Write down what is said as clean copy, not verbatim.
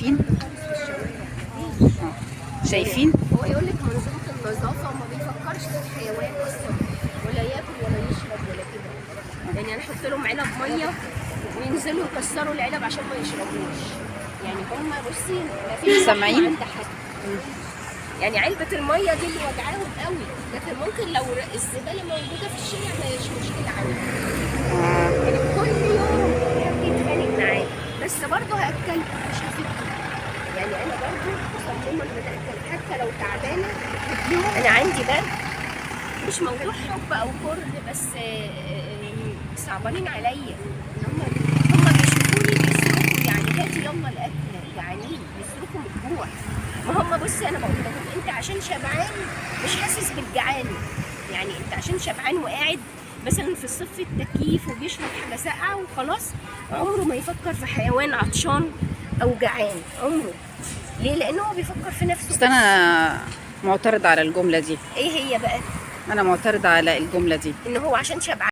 شايفين؟ خالص في الشوارع مفيش. شايفين؟ هو يقول لك منظومة النظافة وما بيفكرش في الحيوان اصلا، ولا ياكل ولا يشرب ولا كده. يعني انا احط لهم علب مية وينزلوا يكسروا العلب عشان ما يشربوش. يعني هم بصي ما فيش رحمة سامعين؟ عند حد. يعني علبة المية دي اللي وجعاهم قوي، لكن ممكن لو الزبالة موجودة في الشارع ما هيش مشكلة عندهم. يعني كل يوم بيتخانق معاه، بس برضه هاكله مش هسيبه. يعني انا برضه مصممه ان انا اكل حتى لو تعبانه. انا عندي برد، مش موضوع حب او كره، بس صعبانين عليا ان هم بيشوفوني بيصرخوا، يعني هاتي يلا الاكل، جعانين بيصرخوا من الجوع. ما هم بصي انا بقول لهم انت عشان شبعان مش حاسس بالجعان. يعني انت عشان شبعان وقاعد مثلا في الصف التكييف وبيشرب حاجة ساقعه وخلاص، عمره ما يفكر في حيوان عطشان او جعان عمره. ليه؟ لانه هو بيفكر في نفسه. بس انا معترضة على الجملة دي. ايه هي بقى؟ انا معترضة على الجملة دي. ان هو عشان شبعان.